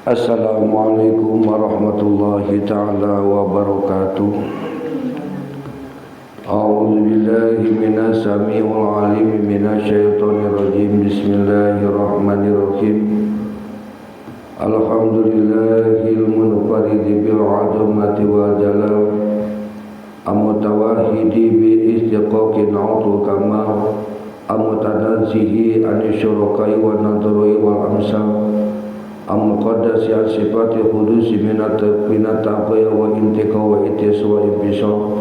Assalamualaikum warahmatullahi ta'ala wabarakatuh. A'udzu billahi minas samiul alim minasyaitonir rajim. Bismillahirrahmanirrahim. Alhamdulillahil munfaridi bil 'azamati wal jalal amutawahhidi bi istiqaqin 'atul kamal amutanazzihi anisyurakai wa nadroi wal amsal amuqaddasi an sifati hudusi minat taqwa wa intiqa wa itis wa infisal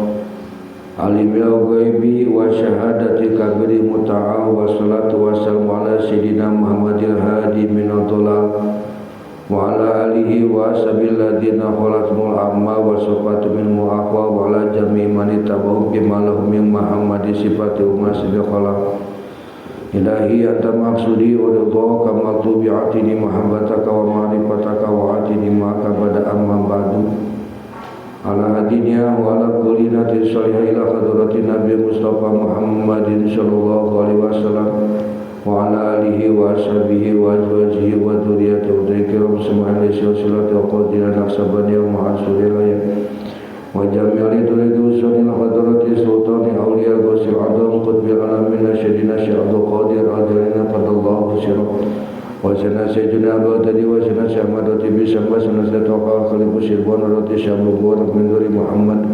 alimil ghaibi wa syahadati kabiri muta'al wa salatu wassalamu ala sayyidina Muhammadil hadi minad dhalal wa ala alihi wa ashabil ladina khalaqul amma wa sifatu min mu'aqwa wa ala jami' man ittaba'u bima lahum min Muhammadi sifati wa masbi khalaq. Ilahi anta maqsudi wa ridhaka matlubi atini mahabbataka wa ma'rifataka wa atini ma'aka bada amma ba'du. Ala hadinya wa ala kulli natin salihah ila hadratin Nabi Mustafa Muhammadin sallallahu alaihi wasallam wa ala alihi wa ashabihi wa azwajihi wa dzurriyyatihi wa dzikrum subhanahu wa ta'ala wa qadira naqsabani wa ma'asulillah wa jami'ali turidu sunil hadrati sultani awliya ghusil adam qutbil alamin syadina syadul qadir ajalina qadallahu sirah wa sana sayyidina abadi wa sana syahmadati bi sama sana sataqa khalifu sirwan rati syabu wa min duri Muhammad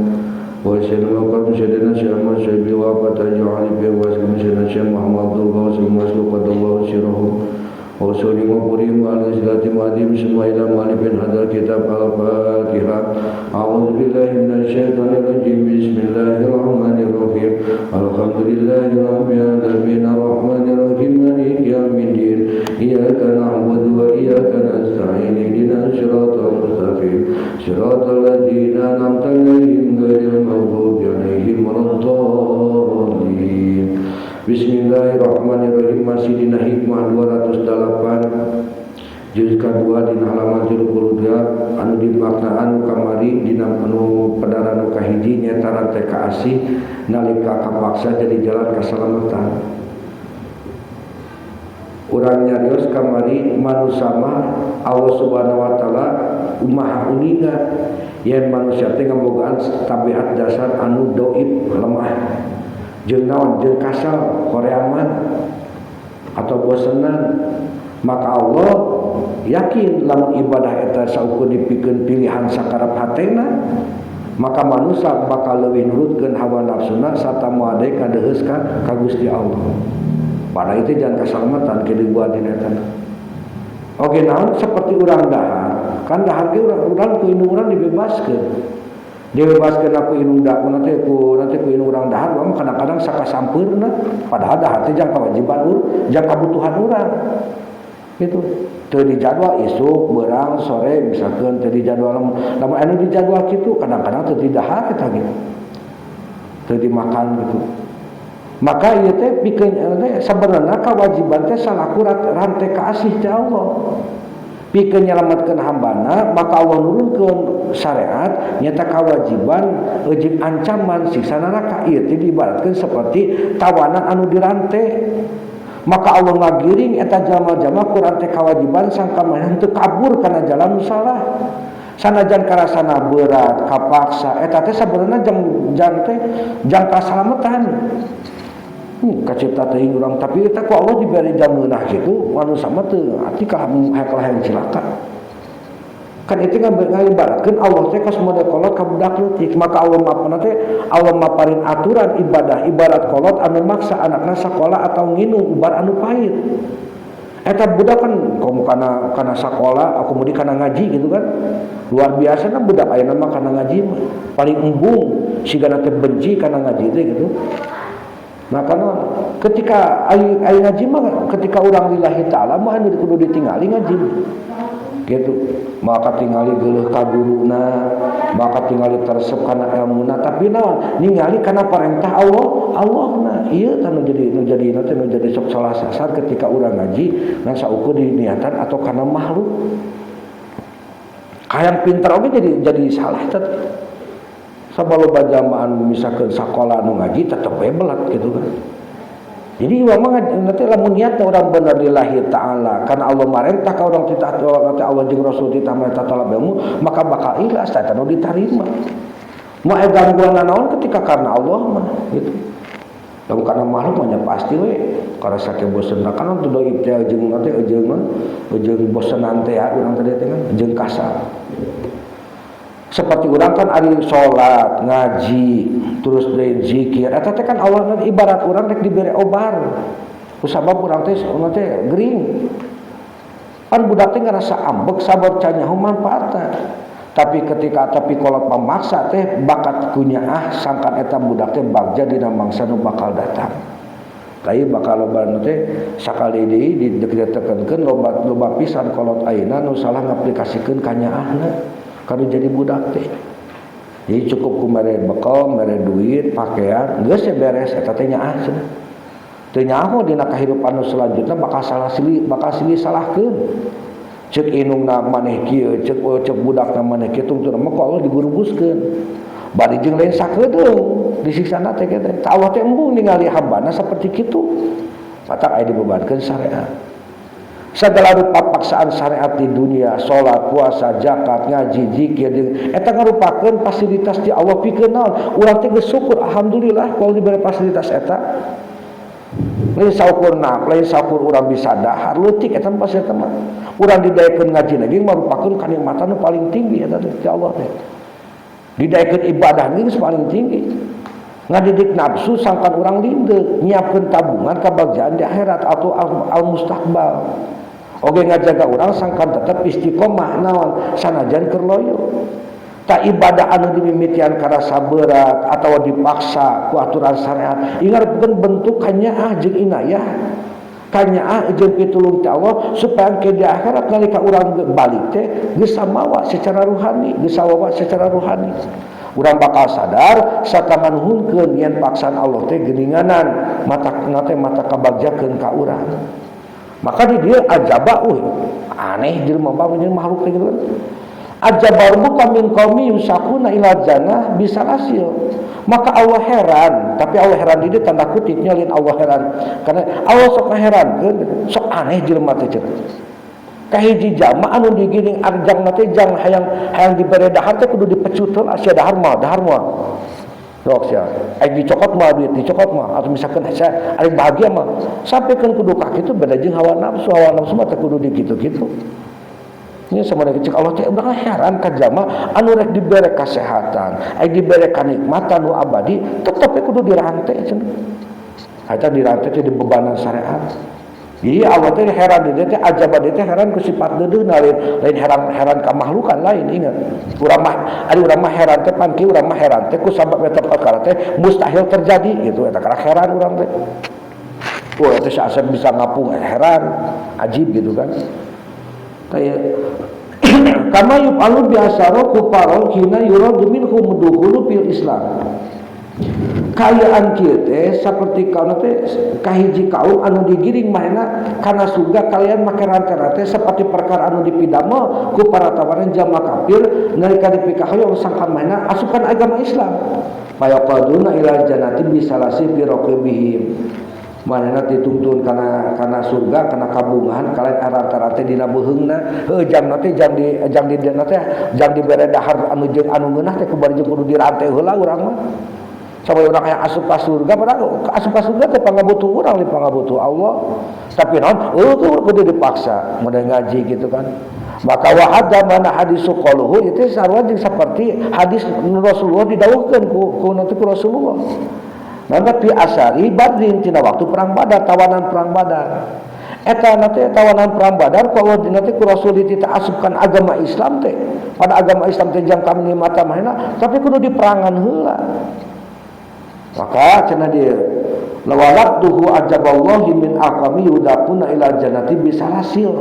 wa sana maqam sayyidina syahmad syaibi wa fatajali bi wa sana syah Muhammadul ghusil maslu qadallahu sirahu wa sallimu wa ala salati madim sumaila malibin hadal kitab al-Fatihah. A'udzu billahi minasyaitonir rajim. Bismillahirrahmanirrahim. Alhamdulillahi rabbil alamin arrahmanir rahim maliki yaumiddin. Iyyaka na'budu wa iyyaka nasta'in. Ihdinas siratal mustaqim. Siratal ladzina an'amta 'alaihim ghairil maghdubi 'alaihim waladdallin. Bismillahirrahmanirrahim. Masih dina hikmah 208 juz kedua dina halaman 32 anu dimaknaan kamari dina anu pedaran nu kahiji nyaeta rantai kaasih nalika kapaksa jadi jalan kasalamatan. Urang nyarios kamari manusia mah Allah Subhanahu wa taala maha uninga yen manusia teh ngabogaan tabiat dasar anu doib lemah jeung naon jeung kasal koreaman atau bosenan. Maka Allah yakin lamun ibadah eta saukur dipikeun pilihan sakarep hatena maka manusia bakal leuwih nurutkeun hawa nafsuna sarta moal deui kadeuheus ka Gusti Allah. Pada itu jangan kasalamatan ke dibuat dina eta. Oke naon seperti urang dahar kan dahar ge urang ku indung urang dibebaskeun. Dibebaskeun aku indung da nanti ku indung urang dahar urang kadang-kadang sakasampeurna padahal dahar teh jang kewajiban urang jang kabutuhan urang. Gitu. Teu dijadwal isuk, beurang, sore misalkeun teu dijadwal lamun anu dijadwal kitu kadang-kadang teu didahar eta gitu. Teu dimakan gitu. Maka ieu teh pikeun teh sabenerna kewajiban teh salaku rantai kaasih ti Allah. Pikeun nyalametkeun hambana maka Allah nurunkeun syariat nyata kewajiban jeung ancaman siksa neraka. Ieu teh diibaratkeun seperti tawanan anu dirantai. Maka Allah ngagiring eta jalma-jalma ku rantai kewajiban sangka henteu kabur kana jalan nu salah. Sanajan karasana berat kapaksa eta teh sabenerna jang teh jang kasalamatan. Kacipta teuing urang tapi eta ku Allah diberi jameunah kitu manusia mah teu ati ka hayang cilaka. Kan itu ngaibaratkeun Allah teh kos model kolot ka budak leutik. Maka Allah mapana teh Allah maparin aturan ibadah ibarat kolot anu maksa anakna sakola atau nginum ubar anu pahit. Eta budak kan komo kana sakola kemudian kana ngaji gitu kan. Luar biasa kan budak ayeuna mah kana ngaji mah paling embung sigana teh benci kana ngaji teh gitu. Nah karena ketika ai ngaji mah ketika urang lillahi ta'ala mah anu kudu ditingali ngaji gitu. Maka tingali geuleuh ka guruna, maka tingali teresep kana ilmuna, tapi naon ningali kana parentah Allah, Allahna. Ieu tah nu jadi nu jadi sok salah sasar ketika urang ngaji ngan saukur diniatan atau kana makhluk. Hayang pinter oge jadi salah teh. Sabaloba jamaan misalkeun sakola nu ngaji tetep we belat gitu kan. Jadi urang mah nanti lamun niatna urang bener lillahi ta'ala karena Allah marentah ka urang titah nanti Allah jeung Rasul titah merintah talab ilmu, maka bakal ikhlas eta nu ditarima. Mau aya gangguan naon ketika karena Allah mah gitu. Lamun karena makhluk mah pasti we karena saking bosen kan teu doib teh jeung nanti jeung jeung bosenan teh ya urang tadi teh kan jeung kasar. Seperti urang kan ari salat, ngaji, terus deui zikir. Eta teh kan Allah nanti ibarat urang rek dibere obar. Kusabab urang teh teh gering. Pan budak teh ngarasa ambek sabab can nyaho manfaatna. Tapi ketika tapi kolot memaksa teh bakat kunyaah sangkan eta budak teh bagja dina mangsa nu bakal datang. Tapi bakal loba nu teh sakali deui ditekeunkeun loba loba pisan kolot ayeuna nu salah ngaplikasikeun kanyaahna. Kalau jadi budak teh. Jadi cukup ku mere bekal, mere duit, pakaian, geus beres eta teh nyaah cenah. Teu nyaho dina kahirupan nu selanjutna bakal salah silih, bakal silih salahkeun. Ceuk indungna maneh kieu, ceuk ceuk budakna maneh kieu tungtungna mah ku Allah digurubuskeun. Bari jeung lain sakedeung disiksana teh kieu teh. Allah teh embung ningali hambana seperti kitu. Matak aya dibebankeun syariat. Segala rupa paksaan syariat di dunia, salat, puasa, zakat, ngaji, zikir, eta ngarupakeun fasilitas di Allah pikeun naon? Urang teh geus syukur alhamdulillah kalau diberi fasilitas eta. Lain saukur nap, lain saukur urang bisa dahar leutik eta mah fasilitas mah. Urang didaekeun ngaji lagi marupakeun kanikmatan nu paling tinggi eta teh ti Allah teh. Didaekeun ibadah geus paling tinggi. Ngadidik nafsu sangkan urang linde, nyiapkeun tabungan kabagjaan di akhirat atau al mustakbal. Oge ngajaga urang sangkan tetep istiqomah naon sanajan keur loyo. Tak ibadah anu dimimitian karasa berat atau dipaksa ku aturan syariat ingat bukan bentuk kanyaah jeung inayah kanyaah jeung pitulung ti Allah supaya ke di akhirat nalika urang balik teh geus samawa secara ruhani, geus sawawa secara ruhani. Urang bakal sadar sarta nganuhunkeun yen paksaan Allah teh geuninganan mata teh mata kabagjakeun ka urang. Maka di dia ajaba euy aneh jelema mah jeung makhluk teh gitu kan. Ajaba rabbuka min qaumi yusaquna ila jannah bisalasil. Maka Allah heran, tapi Allah heran di dia tanda kutip nyalin Allah heran. Karena Allah sok herankeun, sok aneh jelema teh cenah. Kahiji jalma anu digiring arjang teh jang hayang hayang dibere dahar teh kudu dipecut heula sia dahar mah, dahar mah. Sok sia. Aing dicokot mah duit dicokot mah atau misalkan saya aing bahagia mah sampaikan kudu ka kitu beda jeung hawa nafsu mah teh kudu di kitu-kitu. Ini sama dengan cek Allah teh urang heran ka jalma anu rek dibere kasehatan, aya dibere kanikmatan nu abadi tetep we kudu dirante cenah. Eta dirante teh di bebanan syariat. Jadi Allah teh heran dia teh ajaba dia teh heran ku sifat deudeuhna lain lain heran heran ka makhlukan lain ingat. Urang mah ari urang mah heran teh pan kieu urang mah heran teh ku sabab eta perkara teh mustahil terjadi gitu eta karena heran urang teh. Wah eta si Asep bisa ngapung heran, ajib gitu kan. Kayak kama yuf'alu biasaro kufaro hina yuradu minhum dukhulu fil Islam. Kaayaan kieu teh saperti kaum teh kahiji kaum anu digiring manehna kana surga kalian make rante-rante seperti perkara anu dipidamel ku para tawanan jalma kafir nalika dipikahoyong sangkan manehna asupan agama Islam. Fayaqaduna ila jannati bisalasi fi raqibihim. Manehna dituntun kana kana surga kana kabungahan kalian rante-rante dina beuheungna. Heuh jamna teh jam di jam di dina teh jam dibere dahar anu jeung anu ngeunah teh ku bari jeung kudu dirante heula urang mah. Sampai orang yang asup ka surga, padahal asup ka surga teh pangabutuh urang, lain pangabutuh Allah. Tapi naon? Eueuh kudu dipaksa, model ngaji gitu kan. Maka wahada mana hadis qaluhu itu sarua jeung seperti hadis Rasulullah didawuhkeun ku ku nanti ku Rasulullah. Nanti fi asari Badrin tina waktu perang Badar, tawanan perang Badar. Eta nanti tawanan perang Badar kalau nanti ku Rasul ditita asupkan agama Islam teh. Pada agama Islam teh jang kami mata mahina, tapi kudu diperangan heula. Maka cenah dia lawalaktuhu ajaballahi min aqami yudaquna ila jannati bisalasil.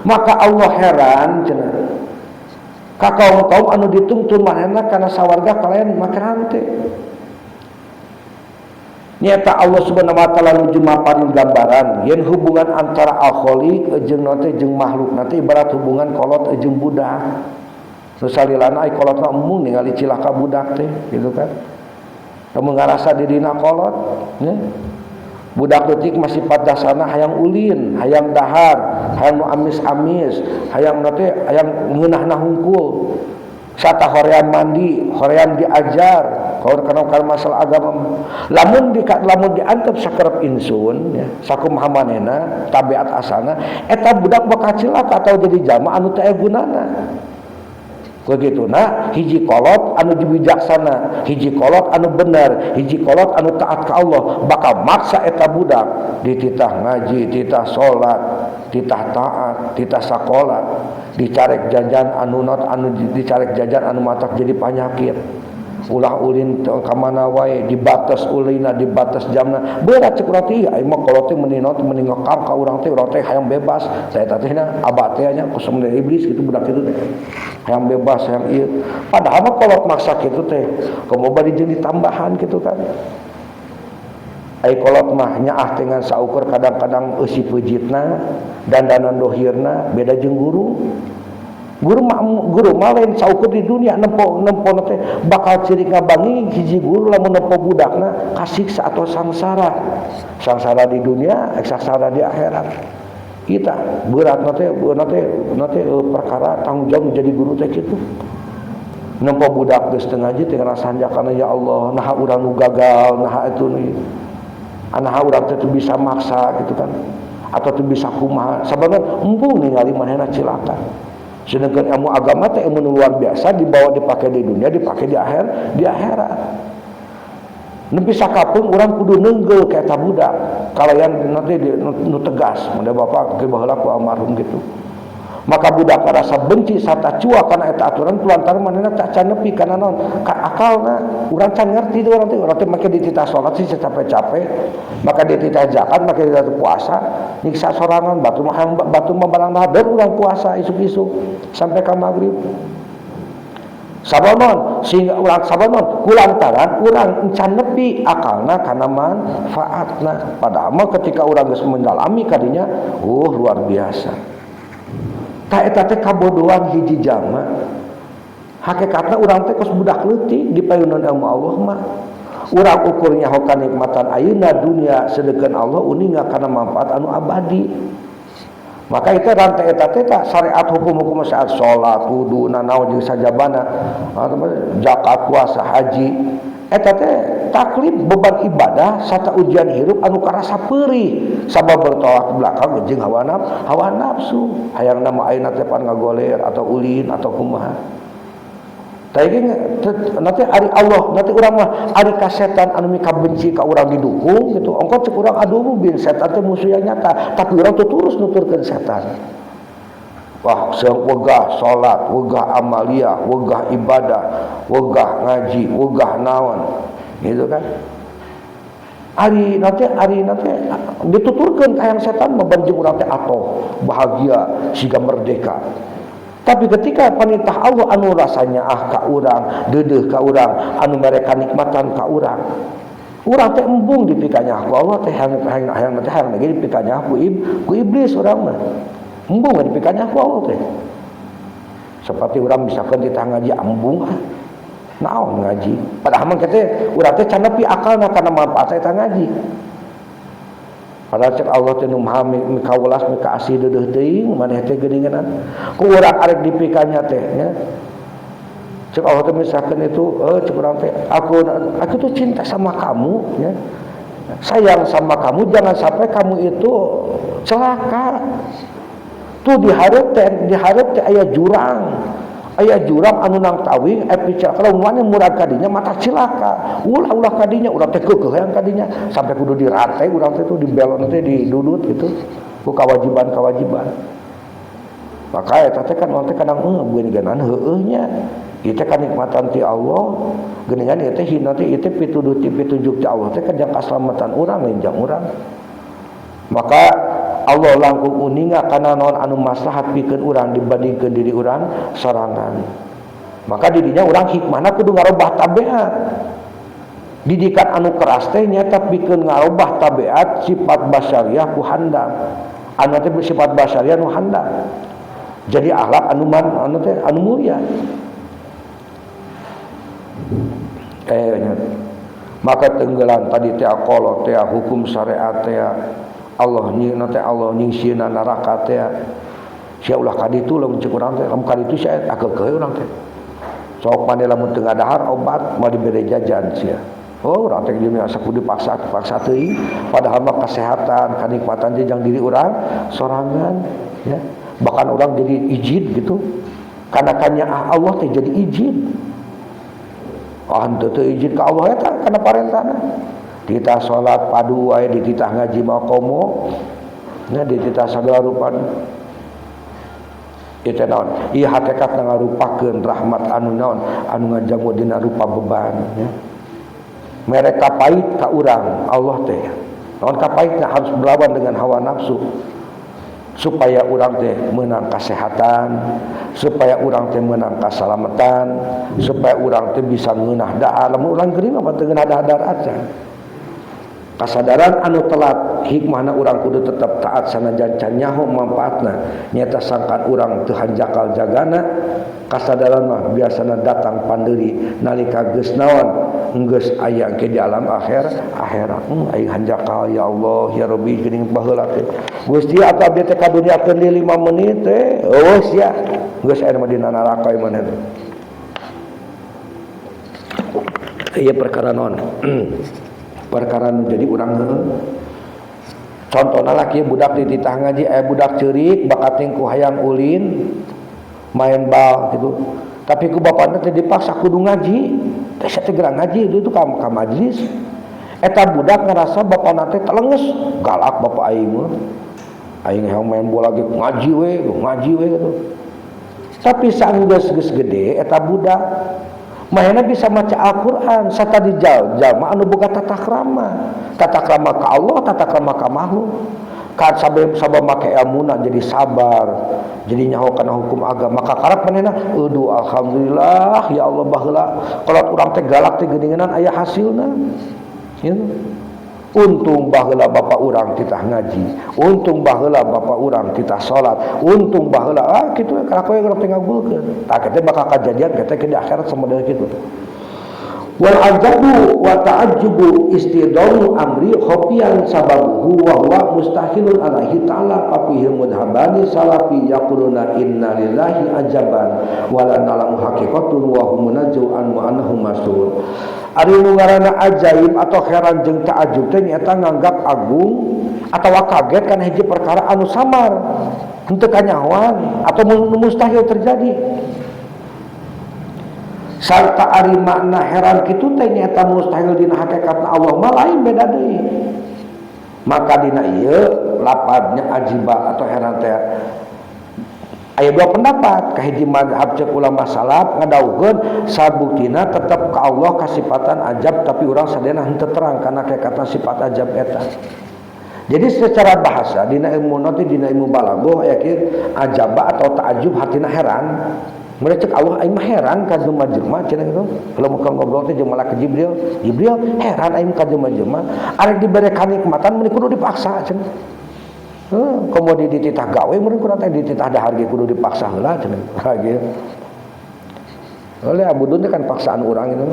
Maka Allah heran cenah ka kaum-kaum anu dituntun manehna kana sawarga kalian make rante. Nyata Allah Subhanahu wa taala nuju maparin gambaran yen hubungan antara al-khaliq jeung nanti jeung makhluk nanti ibarat hubungan kolot jeung budak. Nu salilana ai kolotna embung ningali cilaka budak teh gitu kan. Kamu ngarasa dirina kolot, ya. Budak leutik masih sifat dasarna hayang ulin, hayang dahar, hayang nu amis-amis, hayang teh hayang ngeunahna hungkul. Sata hoream mandi, hoream diajar, kalau kana masalah agama. Lamun diantep sakerep insun ya, sakumaha manehna tabiat asalna eta budak bakal cilaka atau jadi jalma anu teu aya gunana. Begitu nah, hiji kolot anu bijaksana, hiji kolot anu bener, hiji kolot anu taat ka Allah bakal maksa eta budak dititah ngaji, titah salat, titah taat, titah sakola, dicarek jajan anu not anu dicarek jajan anu matak jadi panyakit. Ulah ulin ka mana wae, dibatas ulina, dibatas jamna. Berat cek urang teh, ieu mah kolot teh meuni not meuni ngekang ka urang teh, urang teh hayang bebas. Saya teh nya abah teh nya kosong dari iblis gitu budak itu teh. Hayang bebas, hayang ieu. Padahal mah kolot maksa kitu teh, komo bari jeung ditambahan kitu kan. Ai kolot mah nyaah dengan saukur kadang-kadang eusi peujitna, dandanan dohirna beda jeung guru. Guru mah lain saukur di dunia nempo nempo teh bakal ciri ngabangi hiji guru lamun nempo budakna kasiksa atau sangsara. Sangsara di dunia, sangsara di akhirat. Kita berat nate nate nate perkara tanggung jawab jadi guru teh kitu. Nempo budak geus teu ngaji teh ngarasa hanjakana ya Allah, naha urang nu gagal, naha itu nu naha urang teh bisa maksa gitu kan. Atau teu bisa kumaha. Sababna embung ningali manehna cilaka. Sedangkan ilmu agama teh ilmu luar biasa dibawa dipakai di dunia, dipakai di akhir, di akhirat. Nepi sakapeung urang kudu neunggeuh ka eta budak. Kalayan nanti nu tegas, mun bapak ke baheula ku almarhum gitu. Maka budak ngarasa benci sarta cuak kana eta aturan kulantaran manehna teh can nepi kana naon? Ka akalna urang can ngerti teh urang teh make dititah salat sih capek-capek, maka dititah zakat, make dititah puasa, nyiksa sorangan batu mah batu mah barang dahar urang puasa isuk-isuk sampai ka maghrib. Sabanon sehingga urang sabanon kulantaran urang encan nepi akalna kana manfaatna. Padahal mah ketika urang geus mendalami kadinya, luar biasa. Tah eta teh kabodohan hiji jalma. Hakikatna urang teh kos budak leutik di payunan ilmu Allah mah. Urang ukur nyaho kanikmatan ayeuna dunia sedengkeun Allah uninga kana manfaat anu abadi. Maka itu rantai eta teh syariat hukum-hukum syariat salat, wudu, nanaon jeung sajabana, zakat, puasa, haji. Eta teh taklif beban ibadah sarta ujian hirup anu karasa peurih sabab bertolak belakang jeung hawa nafsu. Hayang nama ayeuna teh pan ngagoler atau ulin atau kumaha. Tah nanti ari Allah nanti urang mah ari ka setan anu mikabenci ka urang didukung gitu. Ongko cek urang aduh bin setan teh musuh yang nyata, tapi urang tuh terus nuturkeun setan. Wah, seung wegah salat, wegah amalia, wegah ibadah, wegah ngaji, wegah naon. Gitu kan. Ari nanti dituturkeun ka yang setan mah bari jeung urang teh atoh, bahagia, siga merdeka. Tapi ketika panitah Allah anu rasanya ah ka urang, deudeuh ka urang, anu mere kanikmatan ka urang. Urang teh embung dipikanya ku Allah teh hayang hayang hayang teh hayang lagi dipikanya ku iblis urang mah. Embung dipikanya ku Allah teh. Seperti urang misalkan ditah ngaji embung ah. Naon ngaji? Padahal mah kita urang teh can nepi akalna kana manfaat eta ngaji. Padahal cek Allah teh nu maha mikawelas mikaasih deudeuh teuing maneh teh geuningan. Ku urang arek dipikanya teh nya. Cek Allah teh misalkan itu cek urang teh aku tuh cinta sama kamu ya. Sayang sama kamu, jangan sampai kamu itu celaka. Tuh dihareup teh aya jurang. Aya jurang anu nang tawing pica kalau mana murad kadinya mata cilaka. Ulah-ulah kadinya urang teh keukeuh hayang kadinya sampai kudu dirantai urang teh tuh dibelok teh didudut gitu ku kewajiban-kewajiban. Maka eta teh kan urang teh kadang geuningan heueuh nya. Ieu teh kanikmatan ti Allah, geuningan ieu teh hina teh ieu teh pituduh ti pitunjuk ti Allah teh kan jang kasalamatan urang lain jang urang. Maka Allah langkung uninga kana naon anu maslahat pikeun urang dibandingkeun diri urang sorangan. Maka didinya urang hikmahna kudu ngarobah tabiat. Didikan anu keras teh nyata pikeun ngarobah tabiat sifat basyariah ku handap. Anu teh sifat basyariah nu handap. Jadi akhlak anu man, anu teh anu mulia. Maka tenggelan tadi teh kolot teh hukum syariat teh Allah nyieuna teh Allah nyingsieunan neraka teh sia ulah ka ditu lamun ceuk urang teh lamun ka ditu sia akeukeuh urang teh sok mane lamun teu ngadahar obat moal dibere jajan sia. Oh urang teh jeung asa kudu dipaksa paksa teuing padahal mah kesehatan kanikmatan teh jang diri urang sorangan ya. Bahkan orang jadi izin gitu karena kanyaah Allah teh jadi izin. Ah henteu teu izin ka Allah eta kana parentana. Dititah salat padu wae, dititah ngaji mah komo nya, dititah sagala rupana. Ieu teh naon? Ieu hakikatna ngarupakeun rahmat anu naon? Anu ngajamu dina rupa beban ya. Mere kapait ka urang Allah teh. Naon kapaitna? Harus berlawan dengan hawa nafsu supaya urang teh meunang kesehatan, supaya urang teh meunang kasalamatan, supaya urang teh bisa ngeunah dahar. Lamun urang geuring mah teu ngeunah dahar acan. Kasadaran anu telat hikmahna urang kudu tetep taat sanajan can nyaho manfaatna nyata sangkan urang teu hanjakal jagana. Kasadaran mah biasana datang pandeuri nalika geus naon geus aya ke di alam akhirat. Aing hanjakal ya Allah ya Rabbi geuning baheula teh Gusti atuh abdi teh ka dunyakeun di 5 menit teh eueuh sia geus aya mah dina neraka ieu maneh teh. Ieu perkara naon? Perkara nu jadi urang heueuh. Contohna laki budak dititah ngaji aya budak ceurik bakat ku hayang ulin main bal gitu. Tapi ku bapana teh dipaksa kudu ngaji. Teh sia teh geura ngaji itu ka majelis. Eta budak ngerasa bapana teh telenges, galak bapak aing mah. Aing hayang main bola ge ngaji we gitu. Tapi saenggeus geus gede eta budak mahena bisa maca Al-Qur'an satadi jalma anu boga tata krama. Tata krama ka Allah, tata krama ka makhluk. Ka sabab make ilmuna jadi sabar, jadi nyaho kana hukum agama. Maka karep manehna, aduh alhamdulillah ya Allah baheula kolot urang teh galak teh geuningan aya hasilna. Gitu. Untung baheula bapak urang titah ngaji, untung baheula bapak urang titah salat, untung baheula kitu kalakoe urang teh ngagulkeun. Tah kitu bakal kajadian kitu di akhirat samodel kitu. Wal ajabu wa ta'ajjubu istidamu amri khafiyan sababuhu wa huwa mustahilun alaihi ta'ala fafihi mudhabani salafi yaquluna inna lillahi ajaban wa la na'lamu haqiqatun wa hum munajju an wa annahu masur. Ari nu ngaranna ajaib atau heran jeung ta'ajub teh nyaeta nganggap agung atawa kaget kana hiji perkara anu samar henteu kanyahoan atau mustahil terjadi. Sarta ari makna heran kitu teh nyaeta mustahil dina hakikatna Allah mah lain beda deui. Maka dina ieu lapadnya ajiba atau heran teh aya dua pendapat. Kahiji mazhab ceuk ulama salaf ngadawuhkeun sabuktina tetep ka Allah kasipatan ajab tapi urang sadayana henteu terang kana hakikatna sifat ajab eta. Jadi secara bahasa dina ilmu nanti dina ilmu balaghah aya kieu ajaba atau ta'ajub hartina heran. Mereka cek Allah aing mah heran ka jelema-jelema cenah gitu. Kalau mau ngobrol teh jeung malaikat Jibril, Jibril heran aing ka jelema-jelema arek dibere kanikmatan meuni kudu dipaksa cenah. Heuh, komo di dititah gawe meureun kurang teh dititah dahar ge kudu dipaksa heula cenah. Ha gitu. Oleh Abu Dun kan paksaan urang itu.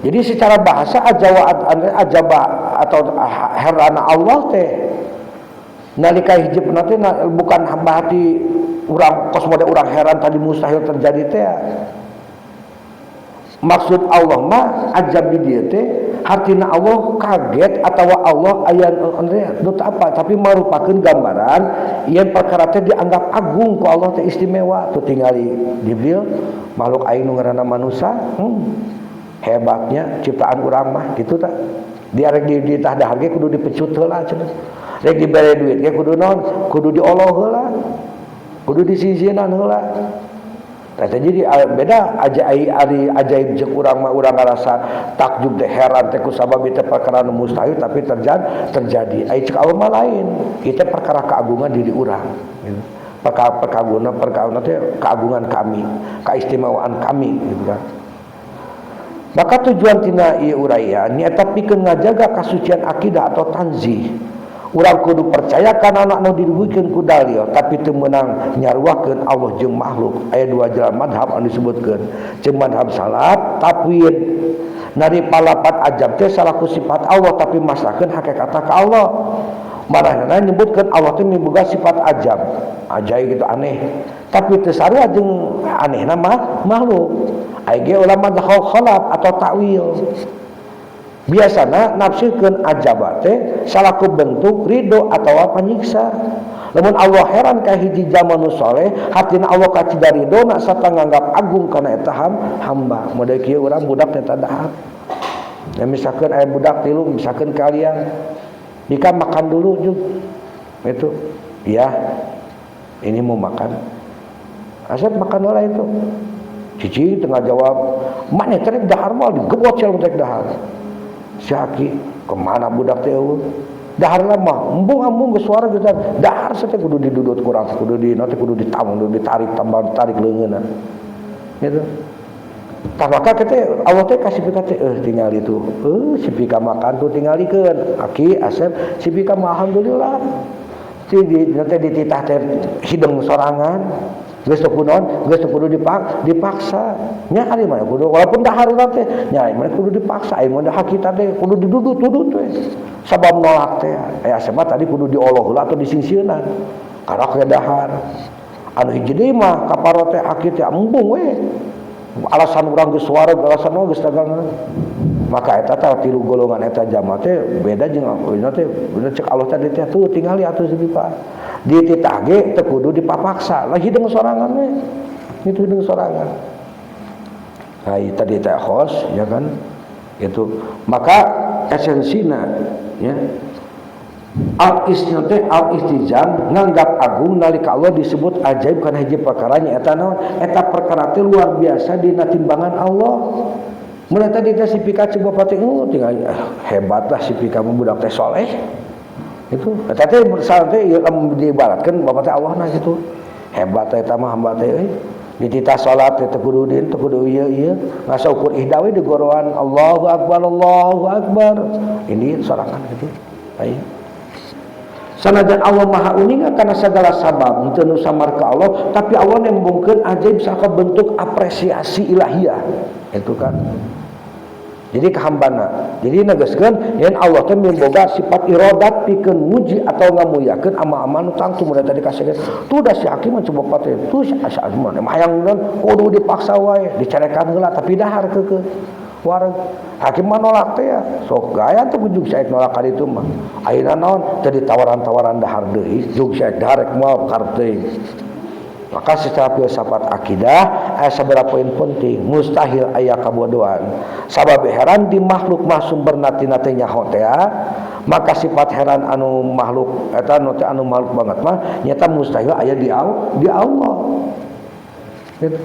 Jadi secara bahasa ajaba atau heran Allah teh nalika hiji teh bukan hamba hati urang kos mode urang heran tadi mustahil terjadi teh. Maksud Allah mah ajab di dieu teh hartina Allah kaget atau Allah aya nu apa tapi merupakan gambaran yen perkara teh dianggap agung ku Allah teh istimewa tuh tingali Jibril makhluk aing nu ngaranna manusa hebatnya ciptaan urang mah kitu tah dia rek ditah dahar ge kudu dipecut heula cenah rek dibere duit ge kudu naon kudu dioloh heula kudu disisinan heula. Tah jadi beda aja ari ajaib jeung urang mah urang ngarasa takjub teh heran teh ku sabab ieu perkara nu mustahil tapi terjadi. Ai ceuk Allah mah lain. Ieu teh perkara keagungan diri urang gitu. Perkara perkagungan teh keagungan kami, keistimewaan kami gitu kan. Maka tujuan tina ieu uraian nyaeta pikeun ngajaga kasucian akidah atau tanzih. Urang kudu percaya kana anak nu didugikeun ku dalil tapi teu meunang nyaruakeun Allah jeung makhluk. Aya dua jalan madhab anu disebutkeun. Jeung madhab salaf tafwid. Nari palapat ajab teh salaku sifat Allah tapi masrahkeun hakikatna ka Allah. Marahna nyebutkeun Allah teh miboga sifat ajab. Ajaib gitu aneh. Tapi teu sarua jeung anehna mah makhluk. Aya ge ulama khalaf atau takwil. Biasana nafsirkeun ajab teh salaku bentuk ridho atawa panyiksa. Lamun Allah heran ka hiji jalma nu soleh, hatina Allah kacida ridhona sarta nganggap agung kana eta hamba. Model kieu urang budak teh dahar. Ya misalkan aya budak tilu, misalkan kalian Dika makan dulu juga. Itu. Ya. Ini mau makan. Asep makan lah itu. Cici tengah jawab, "Mana teh dahar moal digebot sia teh dahar." Si Aki, kemana budak teh eueuh? Dahar lah mah, embung-embung geus suara geus dahar teh kudu didudut kurang, kudu di nanti kudu ditambah, kudu ditarik tambah ditarik leungeunna. Gitu. Tah maka kita Allah teh kasih pika teh tinggal itu. Si pika makan tuh tingalikeun. Aki Asep si pika mah alhamdulillah. Si di nanti dititah teh hidung sorangan. Geus teu kunaon, geus teu kudu dipaksa. Nya ari mah kudu walaupun dahar urang teh nya ari mah kudu dipaksa, ari mah dahar kita teh kudu didudut-dudut we. Sabab nolak teh. Asep mah tadi kudu dioloh heula atau disingsieunan. Karak we dahar. Anu hiji deui mah kaparo teh aki teh embung we. Alasan urang geus wareg, alasan mah geus dagangan. Maka eta teh tilu golongan eta jamaah teh beda jeung ieu teh bener cek Allah tadi teh tuh tingali atuh si pipa. Dititah ge teu kudu dipapaksa. Lah hideung sorangan we. Itu hideung sorangan. Nah, tadi teh khos ya kan. Itu maka esensina ya. Al-istinate al-istizam nganggap agung nalika Allah disebut ajaib kana hiji perkara nya eta naon eta perkara teh luar biasa dina timbangan Allah. Mun tadi teh si pika coba pati tinggal hebat lah si pika mah budak teh soleh. Itu eta teh misalnya teh ieu lamun diibaratkeun bapak teh Allah na gitu. Hebat teh eta mah hamba teh euy. Dititah salat teh teu kudu din teu kudu ieu ieu ngasa ukur ihda we digoroan Allahu akbar Allahu akbar. Ini sorangan gitu. Ayo. Sanajan Allah Maha Uninga karena segala sabab henteu nu samar ka Allah, tapi Allah nembongkeun ajaib saka bentuk apresiasi ilahiyah. Itu kan. Jadi kahambana. Jadi negaskeun yen Allah teh miboga sifat iradat pikeun muji atau ngamuliakeun amal-amal nu tangtu mun tadi kasegeun. Tuh da si hakim mah coba pate. Tuh si asa mah hayang kudu dipaksa wae, dicarekan heula tapi dahar keukeuh. Wareg hakim mah nolak teh ya. Sok gaya tuh ujug saek nolak ka ditu mah. Ayeuna naon teu ditawaran-tawaran dahar deui, jug saek dahar rek moal karep teuing. Maka secara filsafat akidah aya sabaraha poin penting, mustahil aya kabodohan. Sabab heran di makhluk mah sumberna tina teh nyaho teh, maka sifat heran anu makhluk eta anu teh anu makhluk banget mah nyata mustahil aya di Allah. Gitu.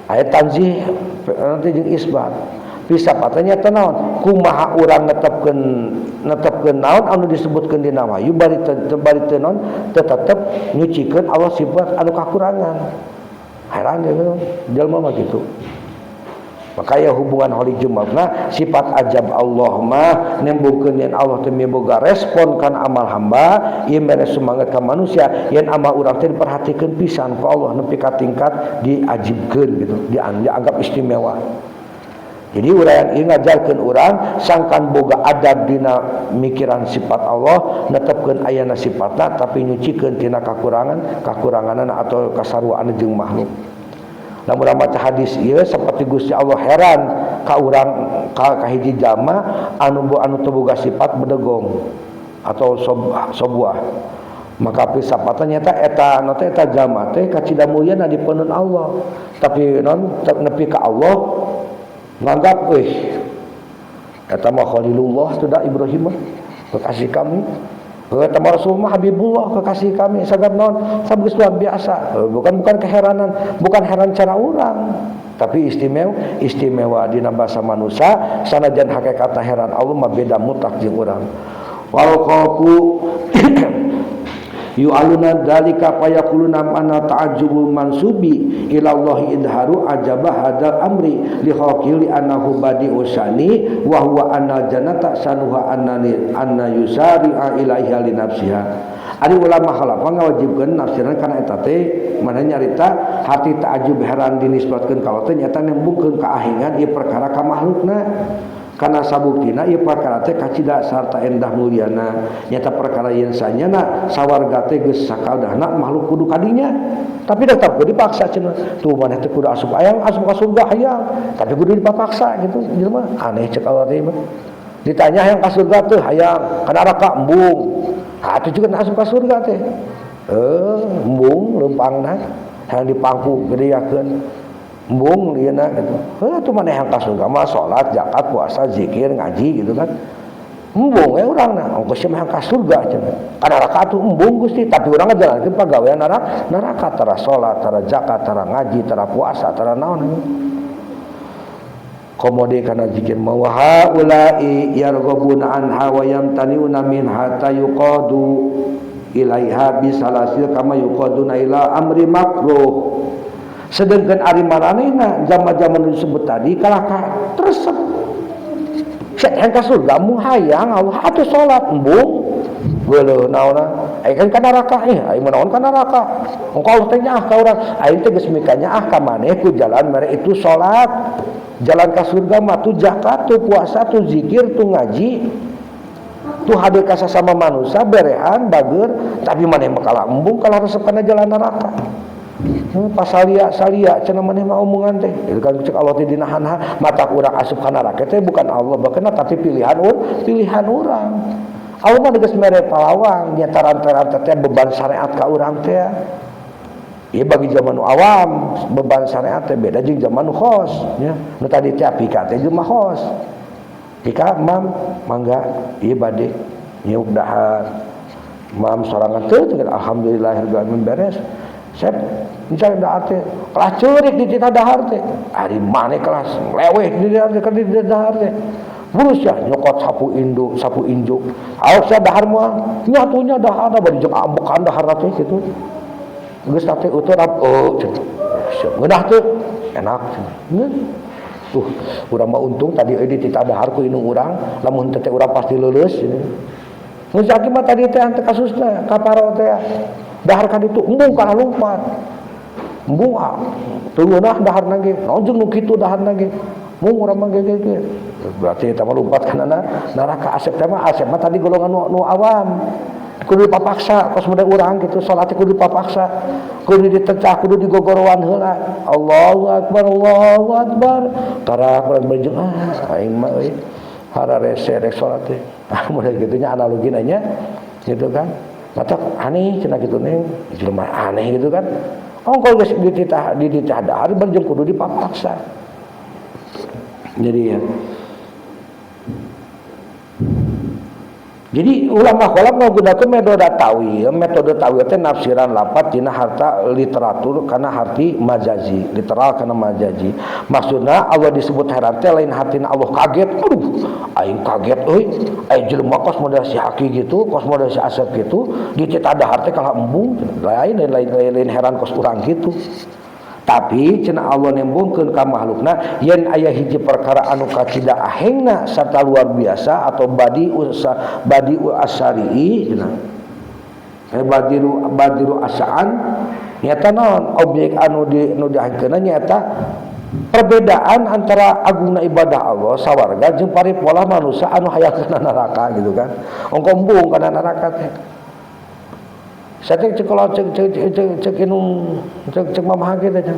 Aya tanzih nanti jeung isbat. Filsafatnya nyata naon? Kumaha urang netepkeun naon anu disebutkeun dina wahyu bari teu naon teu tetep nyucikeun Allah sifat anu kakurangan. Heran gitu jelema mah gitu. Maka ya hubungan holi jumlahna sifat ajab Allah mah nembungkeun yen Allah teh miboga respon kana amal hamba, ieu mere semangat ka manusia yen amal urang teh diperhatikeun pisan ku Allah nepi ka tingkat diajibkeun gitu, dianggap istimewa. Jadi urang ieu ngajarkeun urang sangkan boga adab dina mikiran sifat Allah, netepkeun ayana sifatna tapi nyucikeun tina kakurangan, kakuranganana atau kasaruaan jeung makhluk. Lamun urang maca hadis ieu seperti Gusti Allah heran ka urang ka hiji jalma anu anu teu boga sifat bedegong atau sobuah. Maka filsafatna nyata eta anu teh eta jalma teh kacida mulyana dipeunun Allah. Tapi non nepi ka Allah nganggap euy eta mah Khalilullah sudah Ibrahim mah kekasih kami, eta mah Rasulullah Habibullah kekasih kami, sagap naon sabab geus luar biasa. Bukan keheranan, bukan heran cara urang, tapi istimewa dina bahasa manusia sanajan hakikatna heran Allah mah beda mutlak jeung urang. Wal qalbu Yu'aluna dzalika fayaquluna anna ta'ajjubu mansubi ila Allah idharu ajaba hadzal amri li khaqili annahu badi'u sani wa huwa anna jannata sanuha annani anna yusari'a ilaiha li nafsiha. Ari ulama khalaf ngawajibkeun nafsiran kana eta teh mana nyarita hati ta'ajjub heran dinisbatkeun ka Allah teh nyata nembungkeun kaahengan ieu perkara ka makhlukna. Karena sabuktina ieu perkara teh kacida sarta endah mulyana nyata perkara yen sanyana sawarga teh geus sakadahna makhluk kudu kadinya tapi tetap kudu dipaksa cenah tuh maneh teh kudu asup hayang asup ka surga hayang tapi kudu dipaksa gitu jelema aneh cek Allah teh mah ditanya hayang ka surga teh hayang ka neraka embung atuh juga asup ka surga teh embung leumpangna hayang dipangku gedeakeun embung ieu na gitu. Heuh atuh maneh hayang ka surga mah salat, zakat, puasa, zikir, ngaji gitu kan. Embung we urangna, ongkos mah hayang ka surga cenah. Ka neraka atuh embung Gusti, tapi urang ngajalankeun pagawean neraka tara salat, tara zakat, tara ngaji, tara puasa, tara naon. Komode kana zikir mah wa haula'i yarghabuna anha wa yamtani'una minha tayuqadu ilaiha bisalasil kama yuqaduna ila amri makruh. Sedangkan ari maranehna zaman-zaman disebut tadi kalah ka teresep. Set hayang ka surga mu hayang Allah atuh salat embung geuleuh naonna aya kan ka neraka aing mah naon ka neraka. Engko Allah teh nyaah ka urang aing teh geus mikanyaah ka maneh ku jalan mere itu salat. Jalan ka surga mah tuh zakat tuh puasa tuh zikir tuh ngaji tuh hade ka sasama manusia berehan bager tapi maneh mah kalah embung kalah resep kana jalan neraka. Pasalia salia cenah maneh mah omongan teh itu kan cek Allah teh dinahan mata urang asup ka neraka teh bukan Allah bakena tapi pilihan pilihan urang. Allah mah geus mere palawang nya taran-taran teh beban syariat ka urang teh. Ieu bagi zaman nu awam beban syariat teh beda jeung zaman nu khos nya. Nu tadi teh pika teh jelema khos. Pika mam mangga ieu bade nyiuk dahar. Mam sorangan teh alhamdulillahirabbil alamin beres. Sep misalnya dahar teh kelas ceurik di tita dahar teh ari maneh kelas leweh di dahar teh burus ya nyokot sapu induk sapu injuk awak sia dahar moal nyatunya dahar bari jeung ambekan dahar teh kitu geus teh utur oh ngeunah teh enak tuh urang mah untung tadi euy di tita dahar ku indung urang lamun teh urang pasti leuleus geus aki mah tadi teh ante kasusna kaparo teh dahar ka ditu embung kana lumpat embung ah teu ngeunah daharna ge naon jeung nu kitu daharna ge mung urang mah ge ge berarti eta mah lumpat kana neraka asep teh mah asep mah tadi golongan nu awam kudu dipapaksa kos model urang kitu salat kudu dipapaksa kudu ditecah kudu digogorowan heula Allahu akbar Allahu akbar karak urang berjung ah aing mah euy hararese rek salat teh ah model kitu nya analogina nya gitu kan mata aneh cenah kitu neng jelema aneh gitu kan ongkol geus dititah dahar berjung kudu dipapaksa jadi ya. Jadi ulama khalaf menggunakan metode tawil teh nafsiran lapat dina harta literatur kana harti majazi, literal kana majazi. Maksudna Allah disebut heran teh lain hartina Allah kaget, aduh aing kaget euy, aing jelema kos model si Haki gitu, kos model si Asep gitu, dititah dahar teh kalah embung, lain lain heran kos urang gitu. Tapi cenah Allah nembungkeun ka makhlukna yen aya hiji perkara anu kacida ahengna sarta luar biasa atau badi usa badi asari cenah badiru asaan nyata naon objek anu di nu diahengkeunna nyaeta perbedaan antara agungna ibadah Allah sawarga jeung paripola manusia anu hayang kana neraka gitu kan ongko embung kana neraka teh. Saya cek kalau cek cek cek cek inung cek cek mama kita cek.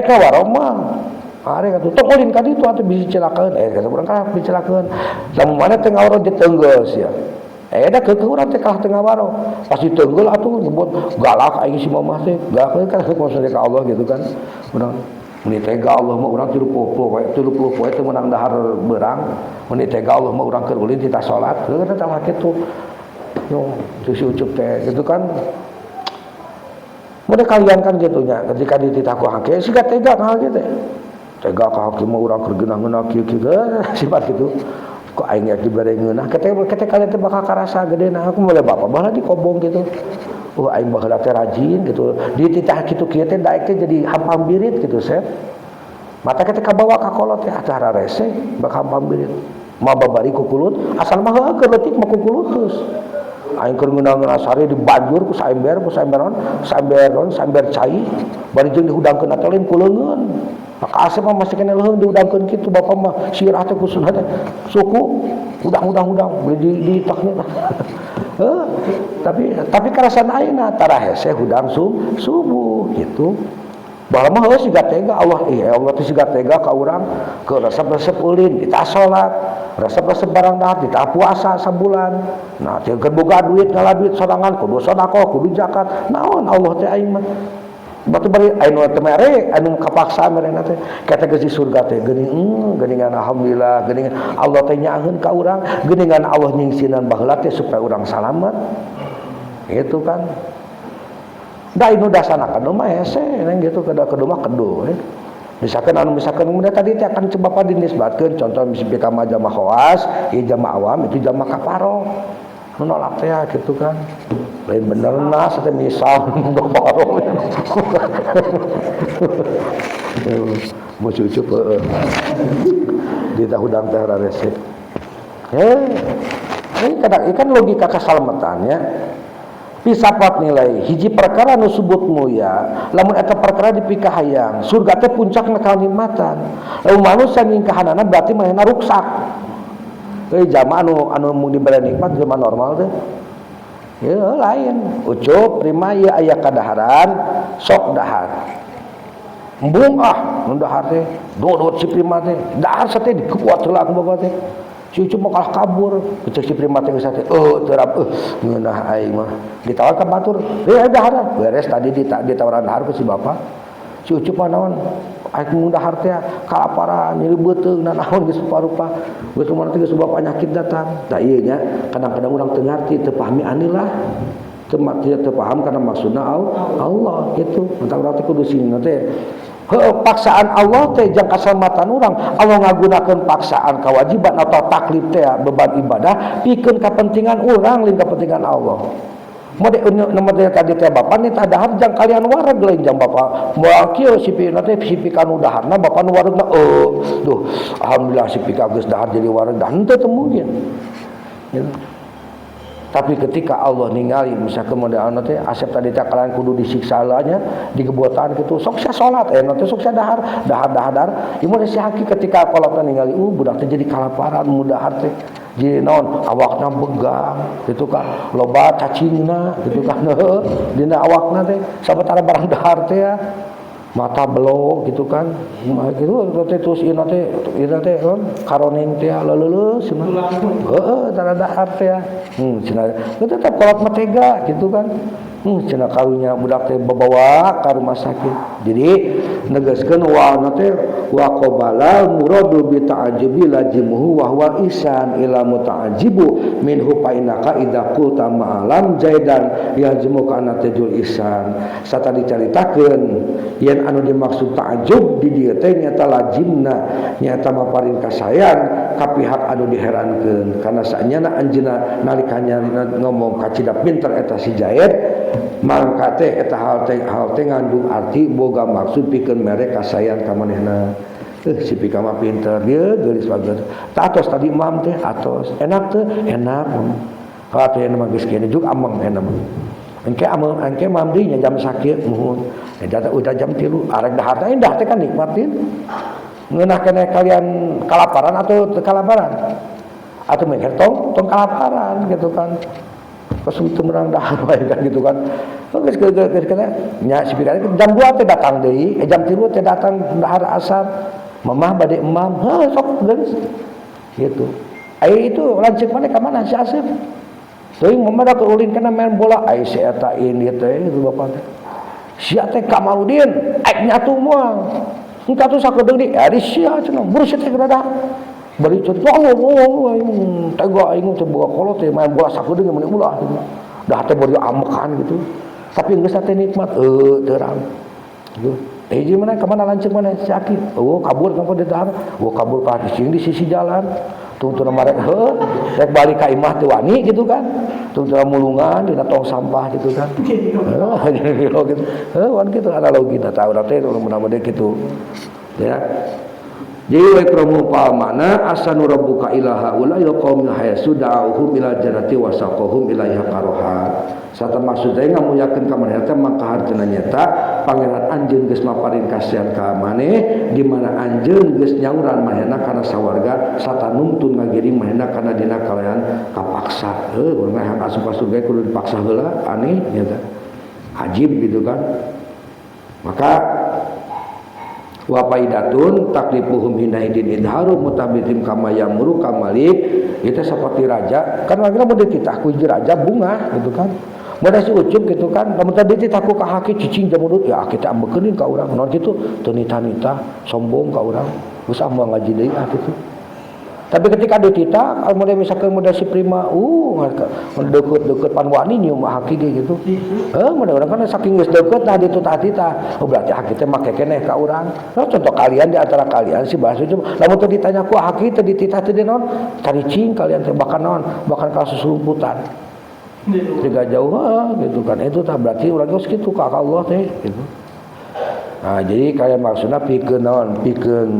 Ka waroma, are kata tong ulin ka ditu atuh bisi celakaeun. Kata urang kalah bisi celakaeun. Lamun mana teh ngawaro ditenggel sia. Da keukeuh urang teh kalah teu ngawaro. Pas ditenggel atuh nyebut galak aing si mamah teh. Galak kan maksudna ka Allah gitu kan. Urang mun tega Allah mah urang 30 poe 30 poe teu meunang dahar beurang. Mun tega Allah mah urang keur ulin titah salat. Heuh teh tah kitu. Yo, si Ucup teh gitu kan. Mudah kalian kan gitunya ketika dititah ku hakim siga tega ka hakim teh. Tega ka hakim mah urang keur geunah-geunah kieu-kieu sifat gitu. Kok aing ge dibere ngeunah kete kalian teh bakal karasa gedeuna aku mulai bapak baheula dikobong gitu. Oh, aing baheula teh rajin gitu. Dititah kitu kieu teh daek teh jadi hampang birit gitu, Sep. Mata kita kabawa ka kolot teh atuh hararese bak hampang birit. Ma babari kukulut, asal mah heuh keur leutik mah kukulut terus. Aing keur ngeunah-ngeunah sare dibanjur ku saember, ku saember naon? Saember naon? Saember cai. Bari jeung dihudangkeun atuh lain ku leungeun. Maka Asep mah masih kena leuheung dihudangkeun kitu, bapak mah sirah teh ku sunah teh suku hudang hudang hudang beli di taknya. Heuh, tapi karasaan ayeuna tara hese hudang subuh gitu. Baheula mah heuh siga tega Allah, ih Allah teh siga tega ka urang, ke resep-resep ulin kita salat, resep-resep barang dahar kita puasa sabulan. Nah, teu keur boga duit ngala duit sorangan kudu sedekah, kudu zakat. Naon Allah teh aing mah. Batu bari anu teu mere anu kapaksa merena teh kata geus di surga teh geuning, geuningan alhamdulillah, geuningan Allah teh nyaaheun ka urang, geuningan Allah nyingsinan baheula teh supaya urang salamet gitu kan. Da inu dasana kadu mah hese neng gitu kada kedu mah kedu. Misalkan anu misalkan kemudian tadi teh akan coba bapak dinisbatkeun contoh misalkan ka jamaah khawas, ieu jamaah awam itu jamaah kafaro. Nu nolak teh gitu kan. Lain bener nah teh misal kafaro. Mau cucup heeh. Di hudang teh rarese. Ini kadang ikan logika keselamatannya. Pisapat nilai hiji perkara nu subut mulia lamun eta perkara dipikahayang surga teh puncakna kanikmatan. Lamun manusia nyingkahanana berarti manehna ruksak. Euy jamaah anu mun dibere nikmat jamaah normal teh. Ya lain. Ucup prima ieu aya kadaharan sok dahar. Embung ah nu dahar teh dodot si prima teh dahar sate dikuat heula ku bapak teh. Si Ucup mah kalah kabur, cek si prima teh geus teh terap ngeunah aing mah. Ditawar ka batur, dahar beres tadi ditawaran dahar ku si bapak. Si Ucup mah naon? Aing mun dahar teh kalaparan, nyeri beuteung naon geus rupa-rupa. Geus kumaha teh geus bapak penyakit datang. Tah ieu nya kadang-kadang urang teu ngarti, teu pahami anilah. Teu teu paham karena maksudna Allah gitu. Entah urang teh kudu sieun teh. Heuh, paksaan Allah teh jang kaselamatan urang. Allah ngagunakeun paksaan kewajiban atau taklif teh beban ibadah pikeun kepentingan urang lain kepentingan Allah. Mode nomor tadi teh bapak nih dahar jang kalian wareg lain jang bapak. Moal kieu si pi teh si pi kanu daharna bapak nu waregna duh alhamdulillah si pi geus dahar jadi wareg dah henteu teu mungkin. Gitu. Tapi ketika Allah ningali misalkan mode anu teh Asep tadi teh kalian kudu disiksa nya digebotan gitu sok sia salat teh sok sia dahar dahar dahar dahar ieu mah si haki ketika kolotna ningali budak teh jadi kalaparan mu dahar teh jadi naon awakna begang gitu kan loba cacingna gitu kan dina awakna teh sabatara barang dahar teh ya mata belok gitu kan gitu teh terus ieu teh karoneng teh leuleus cenah heueuh tara dahar teh cenah tetep kolot mah tega gitu kan cenah karunya budak teh babawa ka rumah sakit. Jadi negaskeun wa teh wa qabala muradu bi ta'ajjubi lajimuhu wa huwa ihsan ila muta'ajjibu minhu fa innaka idza qulta ma'alam jaidan yalzimu ka anatijul ihsan. Sata dicaritakeun yen anu dimaksud ta'ajjub di dieu teh nyata lajimna nyata maparin kasayan ka pihak anu diherankeun karena saenyana anjeunna nalika ngomong kacida pinter eta si Zaid mangka teh eta hal teh ngandung arti boga maksud pikeun mere kasayan ka manehna. Si pika mah pinter dia geulis bagus. Tah atos tadi imam teh atos enak teh enak. Kalau teh mah geus kieu juga ameng enak mah. Engke ameng engke mam deui nya jam sakieu muhun. Eta udah jam 3 arek dahar teh indah teh kan nikmatin. Ngeunah keneh kalian kalaparan atau teu kalaparan? Atau mikir tong kalaparan gitu kan. Kosong teu meunang dahar wae kan gitu kan. Geus geus kana nya si pika jam 2 teh datang deui, jam 3 teh datang dahar asar. Mamah bade emam, heuh sok geus. Gitu. Ai itu lanceuk maneh ka mana si Asep? Teuing mama da ulin kana main bola, ai si eta ini teh itu bapak teh. Sia teh Kamaludin, aik nyatu moal. Engka tuh sakedeung di, ari sia cenah, buru sia teh kada. Bari cenah, oh oh aing tega aing teh boga kolot teh main bola sakedeung meni ulah gitu. Dah teh bari amekan gitu. Tapi geus teh nikmat terang. Gitu. Hiji mana ka mana lanceuk mana si Aki? Oh kabur ka di dahar. Oh kabur ka di sisi jalan. Tungtuna marek heuh rek balik ka imah teu wani gitu kan. Tungtuna mulungan dina tong sampah gitu kan. Heuh gitu. Heuh wan kitu analogina tah urang teh mun kitu. Ya. Jadi wa ikramu makna asanu rabbuka ilaha ula ya qaumi hayasu da'uhum ila jannati wa saqahum ilaiha karoha. Sata maksudnya ngamuliakeun ka maneh teh mangka hartina nyata pangeran anjeun geus maparin kasihan ka maneh di mana anjeun geus nyauran manehna kana sawarga sata nungtun ngagiring manehna kana dina kalayan kapaksa. Heuh urang hayang asup ka surga kudu dipaksa heula aneh nya teh. Ajib gitu kan. Maka wa faidatun taklifuhum hinaidin idharu mutabitim kama yamuru kamalik itu seperti raja kan lagi mau dititah ku raja bunga gitu kan mau si Ucup gitu kan lamun tadi dititah ku ka haki cicing jamudut ya kita ambekeunin ka urang naon kitu teu nitah-nitah sombong ka urang geus ah moal ngaji deui ah kitu. Tapi ketika dititah kalau model misalkan model si Prima deket-deket panwani nyium haki ge gitu. Heuh model urang kan saking geus deket nah dititah-titah. Oh berarti haki teh make keneh ka urang. Nah, contoh kalian di antara kalian si bahasa itu lamun teu ditanya ku haki teu dititah teu naon caricing kalian teh bahkan naon bahkan kasus rumputan. Tiga jauh gitu kan itu tah berarti urang geus kitu ka Allah teh gitu. Nah, jadi kalian maksudnya pikeun naon pikeun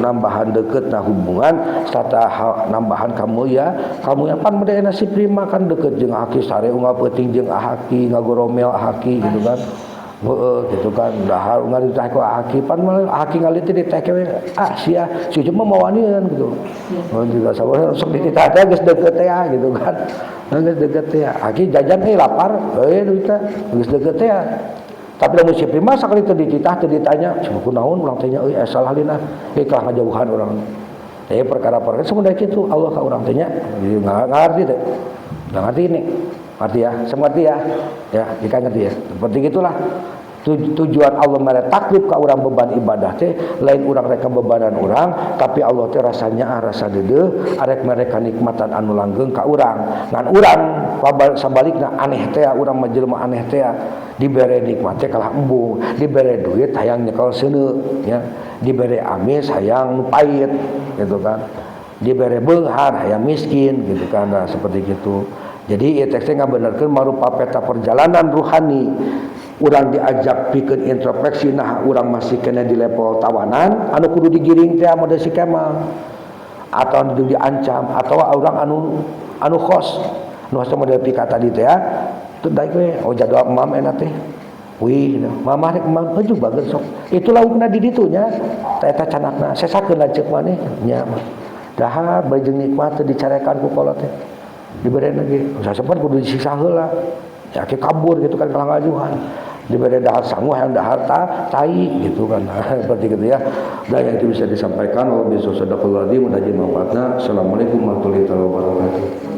nambahan deket nah hubungan serta nambahan kamu ya kamu yang pan model si Prima kan deket jeung Aki sare unggal peuting jeung Aki ngagoromel Aki gitu kan. Heeh gitu kan dahar unggal ditah ku Aki pan malah Aki ngalit teh diteh we ah sia si cuma mawanian gitu. Oh juga sabar sok dititah teh geus deket teh gitu kan. Geus deket teh Aki jajan lapar heuh duitna geus deket teh. Tapi lamun si Prima sakali teu dititah teu ditanya cuma kunaon urang teh nya euy salah lina kalah ngajauhan urang. Teh perkara-perkara semudah kitu Allah ka urang teh nya ngarti teh. Nggak ngerti ini. Ngerti ya? Semua ngerti ya? Ya, jika ngerti ya. Seperti gitulah. Tujuan Allah mere taklif ka urang beban ibadah teh lain urang rek bebanan urang tapi Allah teh rasanya rasa deudeuh arek mere kanikmatan anu langgeng ka urang ngan urang sabalikna aneh teh urang mah jelema aneh teh dibere nikmat teh kalah embung dibere duit hayang nyekel seuneu nya dibere amis hayang nu pahit gitu kan dibere beunghar hayang miskin gitu kan. Nah, seperti gitu. Jadi ieu teh ngabenerkeun marupa peta perjalanan ruhani urang diajak pikeun introspeksi nah urang masih kena di level tawanan anu kudu digiring teh model si Kemal atau anu diancam atau urang anu khos nu asa model pika tadi teh teu daek we oh jadwal emam enak teh wih mamah rek emam heuh bager sok itu laukna di ditu nya teh eta canakna sesakeun lanceuk maneh nya dahar bari jeung nikmat teu dicarekan ku kolot teh dibere lagi sasempat kudu disiksa heula ya ke kabur gitu kan kalah ngajuhan diberi dahar sangu hayang dahar tai gitu kan. Seperti gitu ya. Dan yang itu bisa disampaikan wabillahi taufiq wal hidayah. Assalamualaikum warahmatullahi wabarakatuh.